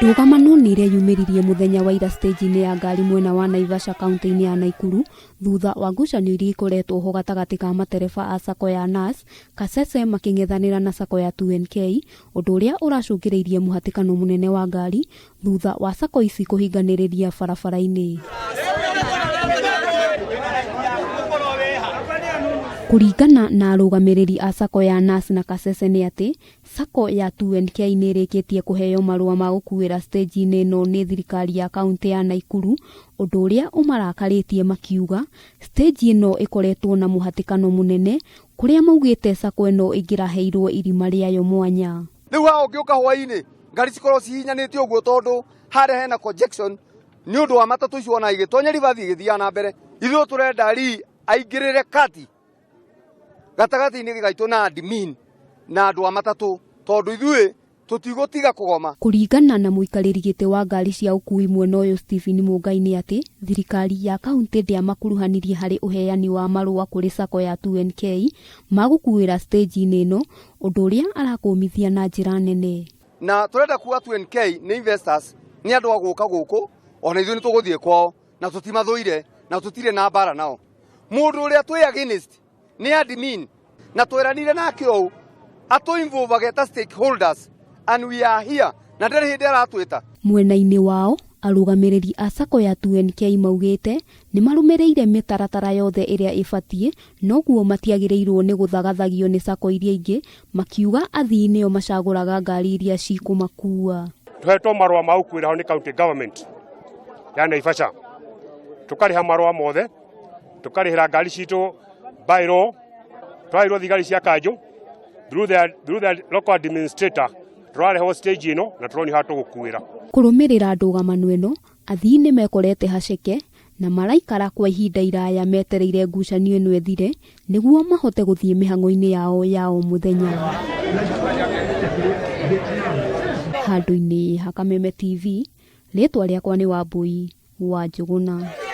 Ndũgamano nĩ ireyumĩririe mũthenya wa ira stage-inĩ ya ngari mwena wa Naivasha kaunti-inĩ ya Naikuru thutha wa ngucanio iria ikoretwo ho gatagatĩ ka matereba a sacco ya NAS Kasese makĩng'ethanĩra na sacco ya 2NK ũndũ ũrĩa ũracũngĩrĩirie mũhatĩkano mũnene wa ngari thutha wa sacco ici kũhinganĩrĩria barabara-inĩ. Kũringana na arũgamĩrĩri a sacco ya NAS na Kasese nĩ atĩ Sacco ya 2NK nĩ ĩrĩkĩtie kũheo marũa ma gũkuĩra stage-inĩ ĩno nĩ thirikari ya kaunti ya Naikuru, ũndũ ũrĩa ũmarakarĩtie makiuga stage ĩno ĩkoretwo na mũhatĩkano mũnene kũrĩa maugĩte sacco ĩno ĩngĩraheirwo irima rĩayo mwanya. Rĩu haha ũngĩũka hwainĩ ngari cikorwo cihihinyanĩte ũguo tondũ harĩa hena congestion nĩ ũndũ wa matatũ icio ona igĩtonya ribathi igĩthiaga na mbere. Ithuĩ tũrenda Lee aingĩrĩre kati gatagatĩ-inĩ gaitũ na admin na andũ a matatũ tondũ ithuĩ tũtigũtiga kũgoma. Kũringana na mũikarĩri gĩtĩ wa ngari cia ũkui mwena ũyũ Stephen Mũngai nĩ atĩ thirikari ya kaunti ndĩamakuruhanirie harĩ ũheani wa marũa kũrĩ sacco ya 2NK ma gũkuĩra stage-inĩ ĩno ũndũ ũrĩa arakũmithia na njĩra nene. Na tũrenda kuga 2NK nĩ investors, nĩ andũ a gũka gũkũ ona ithuĩ nĩ tũgũthiĩ kwao na tũtimathũire na tũtirĩ na mbara nao. Mũndũ ũrĩa twĩ against nĩ admin na tweranire nake ũũ atũ involve ta stakeholders and we are here na ndarĩ hĩndĩ aratwĩta. Mwena-inĩ wao arũgamĩrĩri a sacco ya 2NK maugĩte nĩ marũmĩrĩire mĩtaratara yothe ĩrĩa ĩbatiĩ noguo matiagĩrĩirwo nĩ gũthagathagio nĩ sacco iria ingĩ makiuga athii nĩo macagũraga ngari iria cikũmakua. Tũhetwo marũa ma gũkuĩra ho nĩ county government ya Naivasha, tũkarĩha marũa mothe, tũkarĩhĩra ngari citũ by law, twarĩrwo thigari cia kanjũ through their local administrator, tũrarehwo stage ĩno na tũronio haha tũgũkuĩra. Kũrũmĩrĩra ndũgamano ĩno athii nĩ mekorete haceke na maraikara kwa ihinda iraya metereire ngucanio ĩno ĩthire nĩguo mahote gũthiĩ mĩhang'o-inĩ yao ya o mũthenya. Handũ-inĩ ha Kameme TV, rĩtwa rĩakwa nĩ Wambui wa Njũgũna.